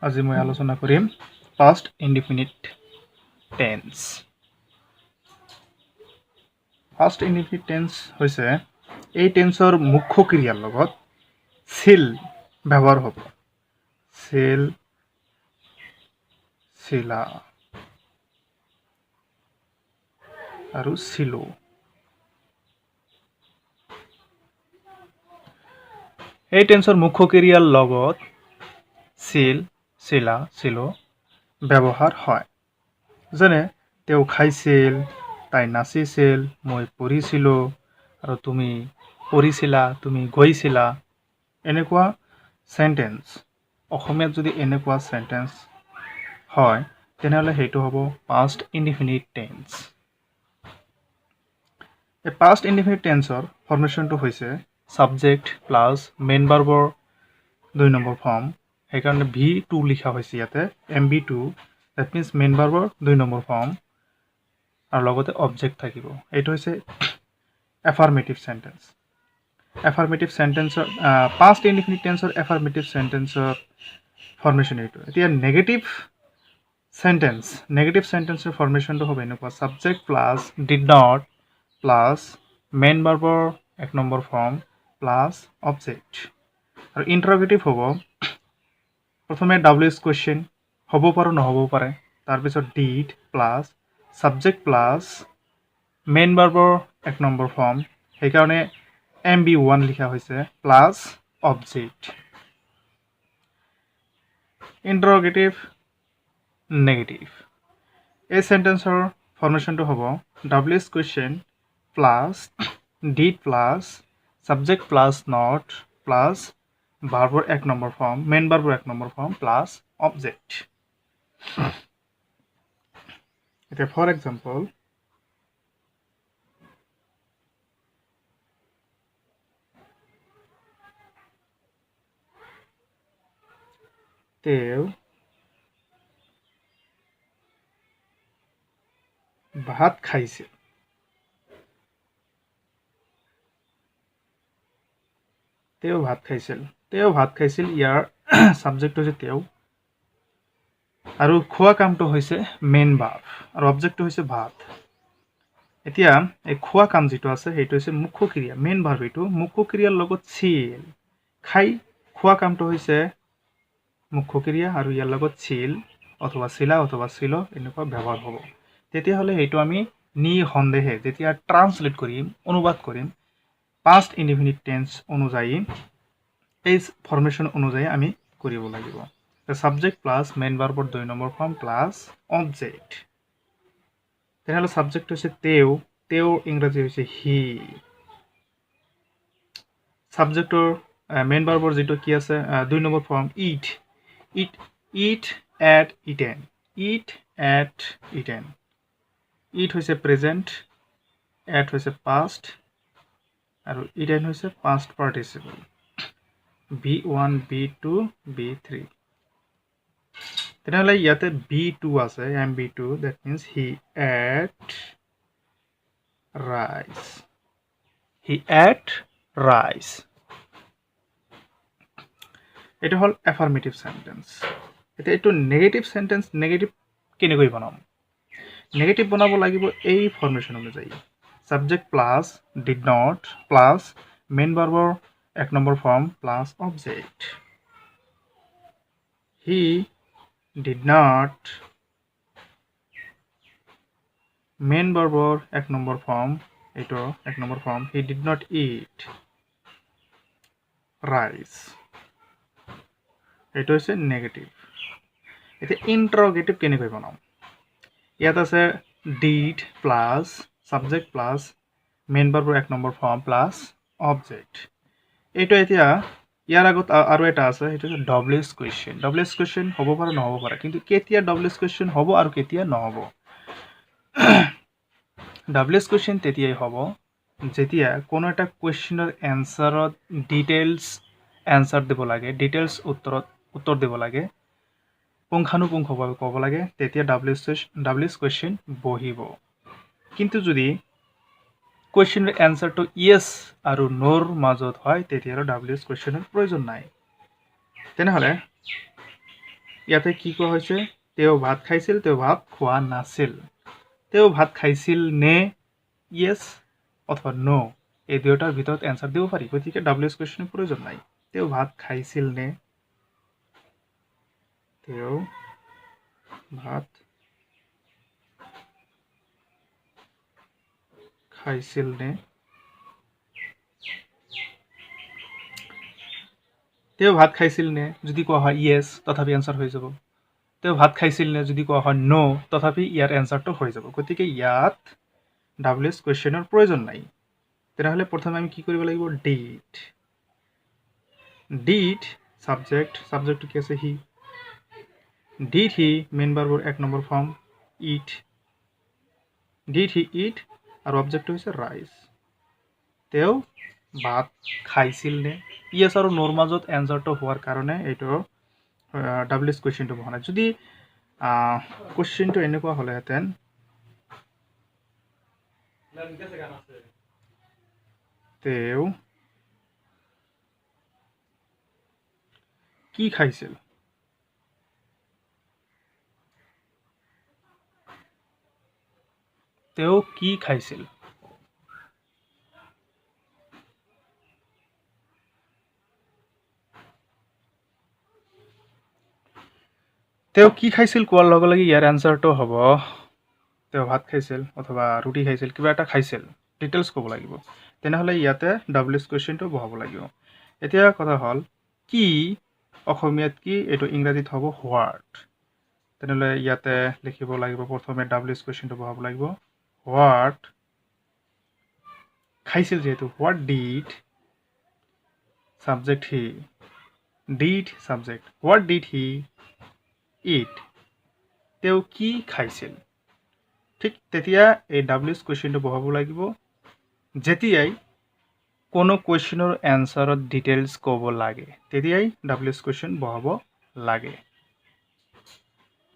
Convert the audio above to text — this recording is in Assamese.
আজি মই আলোচনা কৰিম past indefinite tense. Past indefinite tense হৈছে এই টেন্সৰ মুখ্য ক্ৰিয়াৰ লগত ছিল ব্যৱহাৰ হ'ব। ছিল, ছিলা আৰু ছিলো। এই টেন্সৰ মুখ্য ক্ৰিয়াৰ লগত ছিল, ছিলা, ছিলো ব্যৱহাৰ হয়। যেনে তেওঁ খাইছিল, তাই নাচিছিল, মই পঢ়িছিলোঁ আৰু তুমি পঢ়িছিলা, তুমি গৈছিলা। এনেকুৱা চেণ্টেন্স অসমীয়াত যদি এনেকুৱা চেণ্টেন্স হয়, তেনেহ'লে সেইটো হ'ব পাষ্ট ইনডিফিনিট টেন্স। এই পাষ্ট ইনডিফিনিট টেন্সৰ ফৰ্মেশ্যনটো হৈছে ছাবজেক্ট প্লাছ মেইন ভাৰ্বৰ 2 নম্বৰ ফৰ্ম। সেইকাৰণে ভি টু লিখা হৈছে ইয়াতে, M V two, that means main ভাৰ্বৰ 2 number form আৰু লগতে অবজেক্ট থাকিব। এইটো হৈছে এফাৰ্মেটিভ চেণ্টেন্স। এফাৰ্মেটিভ চেণ্টেন্সৰ, পাষ্ট ইনডিফিনিট টেন্সৰ এফাৰ্মেটিভ চেণ্টেন্সৰ ফৰ্মেশ্যন এইটো। এতিয়া নেগেটিভ চেণ্টেন্স, নেগেটিভ চেণ্টেন্সৰ ফৰ্মেশ্যনটো হ'ব এনেকুৱা: subject plus did not plus main ভাৰ্বৰ 1 number form plus object. আৰু ইণ্টাৰগেটিভ হ'ব প্ৰথমে ডাব্লিউ এইচ কুৱেশ্যন হ'ব পাৰে, নহ'বও পাৰে, তাৰপিছত did plus subject plus main ভাৰ্বৰ 1 number form, সেইকাৰণে এম বি ওৱান লিখা হৈছে, প্লাছ অবজেক্ট। ইণ্টাৰগেটিভ নেগেটিভ এই চেণ্টেন্সৰ ফৰ্মেশ্যনটো হ'ব W H question plus did plus subject plus not plus ভাৰ্বৰ 1 number form, main ভাৰ্বৰ 1 number form plus object. এতিয়া ফৰ এক্সাম্পল, তেওঁ ভাত খাইছিল। তেওঁ ভাত খাইছিল। তেওঁ ভাত খাইছিল, ইয়াৰ ছাবজেক্ট হৈছে তেওঁ আৰু খোৱা কামটো হৈছে মেইন ভাৰ্ব আৰু অবজেক্টটো হৈছে ভাত। এতিয়া এই খোৱা কাম যিটো আছে সেইটো হৈছে মুখ্য ক্ৰিয়া, মেইন ভাৰ্ব। এইটো মুখ্য ক্ৰিয়াৰ লগত ছিল, খাই, খোৱা কামটো হৈছে মুখ্য ক্ৰিয়া আৰু ইয়াৰ লগত ছিল অথবা চিলা অথবা ছিল এনেকুৱা ব্যৱহাৰ হ'ব। তেতিয়াহ'লে সেইটো আমি নিঃসন্দেহে যেতিয়া ট্ৰান্সলেট কৰিম, অনুবাদ কৰিম, পাষ্ট ইনডিফিনিট টেন্স অনুযায়ী এই ফৰ্মেশ্যন অনুযায়ী আমি কৰিব লাগিব। ছাবজেক্ট প্লাছ মেইন ভাৰ্বৰ 2 নম্বৰ ফৰ্ম প্লাছ অবজেক্ট। তেনেহ'লে ছাবজেক্ট হৈছে তেওঁ, তেওঁৰ ইংৰাজী হৈছে হি। ছাবজেক্টৰ মেইন ভাৰ্বৰ যিটো কি আছে, 2 number form eat, eat, eat ate eaten, eat ate eaten। Eat হৈছে প্ৰেজেণ্ট, এট হৈছে পাষ্ট আৰু ইটেন হৈছে past participle, V one, V two, V three। তেনেহ'লে ইয়াতে ভি টু আছে, M V two, that means he ate rice, he ate rice। এইটো হ'ল এফাৰ্মেটিভ চেণ্টেন্স। এতিয়া এইটো নেগেটিভ চেণ্টেন্স, নেগেটিভ কেনেকৈ বনাম? নেগেটিভ বনাব লাগিব এই ফৰ্মেশ্যন অনুযায়ী: subject plus did not plus main ভাৰ্বৰ 1 number form plus object। He did not, main ভাৰ্বৰ 1 number form, এইটো 1 number form, he did not eat rice। এইটো হৈছে নেগেটিভ। এতিয়া ইণ্টাৰগেটিভ কেনেকৈ বনাম? ইয়াত আছে did plus subject plus main ভাৰ্বৰ 1 number form plus object. এইটো এতিয়া ইয়াৰ আগত আৰু এটা আছে, সেইটো হৈছে W H question. W H question হ'ব পাৰে, নহ'ব পাৰে, কিন্তু কেতিয়া ডব্লিউ এইচ কুৱেশ্যন হ'ব আৰু কেতিয়া নহ'ব? ডাব্লিউ এইচ কুৱেশ্যন তেতিয়াই হ'ব যেতিয়া কোনো এটা কুৱেশ্যনৰ এনচাৰত ডিটেইলছ এনচাৰ দিব লাগে, ডিটেইলছ উত্তৰ দিব লাগে, পুংখানুপুংখভাৱে ক'ব লাগে, তেতিয়া ডাব্লিউ এইচ কুৱেশ্যন বহিব। কিন্তু যদি কুৱেশ্যনৰ এনচাৰটো য়েছ আৰু ন'ৰ মাজত হয়, তেতিয়া আৰু ডাব্লিউ এইচ কুৱেশ্যনৰ প্ৰয়োজন নাই। তেনেহ'লে ইয়াতে কি কোৱা হৈছে? তেওঁ ভাত খাইছিল, তেওঁ ভাত খোৱা নাছিল। তেওঁ ভাত খাইছিল নে? য়েছ অথবা ন', এই দুয়োটাৰ ভিতৰত এনচাৰ দিব পাৰি। গতিকে ডাব্লিউ এইচ কুৱেশ্যনৰ প্ৰয়োজন নাই। তেওঁ ভাত খাইছিল নে? তেওঁ ভাত খাইছিল নে? তেওঁ ভাত খাইছিল নে যদি কোৱা হয় য়েছ, তথাপি এনচাৰ হৈ যাব। তেওঁ ভাত খাইছিল নে যদি কোৱা হয় ন', তথাপি ইয়াৰ এনচাৰটো হৈ যাব। গতিকে ইয়াত ডাব্লিউ এইচ কুৱেশ্যনৰ প্ৰয়োজন নাই। তেনেহ'লে প্ৰথমে আমি কি কৰিব লাগিব? Did, did subject, ছাবজেক্টটো কি আছে? হি। Did he, main ভাৰ্বৰ এক number form eat, did he eat, আৰু অবজেক্টটো হৈছে ৰাইচ। তেওঁ ভাত খাইছিল নে? য়েছ আৰু ন'ৰ মাজত এনচাৰটো হোৱাৰ কাৰণে এইটো ডাব্লিউ এইচ কুৱেশ্যনটো বহা নাই। যদি কুৱেশ্যনটো এনেকুৱা হ'লেহেঁতেন, তেওঁ কি খাইছিল, তেওঁ কি খাইছিল, তেওঁ কি খাইছিল কোৱাৰ লগে লগে ইয়াৰ এনচাৰটো হ'ব তেওঁ ভাত খাইছিল অথবা ৰুটি খাইছিল, কিবা এটা খাইছিল, ডিটেইলছ ক'ব লাগিব। তেনেহ'লে ইয়াতে ডাব্লিউ এইচ কুৱেশ্যনটো বহাব লাগিব। এতিয়া কথা হ'ল কি, অসমীয়াত কি, এইটো ইংৰাজীত হ'ব what. তেনেহ'লে ইয়াতে লিখিব লাগিব, প্ৰথমে ডাব্লিউ এইচ কুৱেশ্যনটো বহাব লাগিব। What খাইছিল, যিহেতু what did, subject he, did subject, what did he eat, তেওঁ কি খাইছিল। ঠিক তেতিয়া এই ডাব্লিউ এইচ কুৱেশ্যনটো বহাব লাগিব যেতিয়াই কোনো কুৱেশ্যনৰ এনচাৰত ডিটেইলছ ক'ব লাগে, তেতিয়াই ডাব্লিউ এইচ কুৱেশ্যন বহাব লাগে।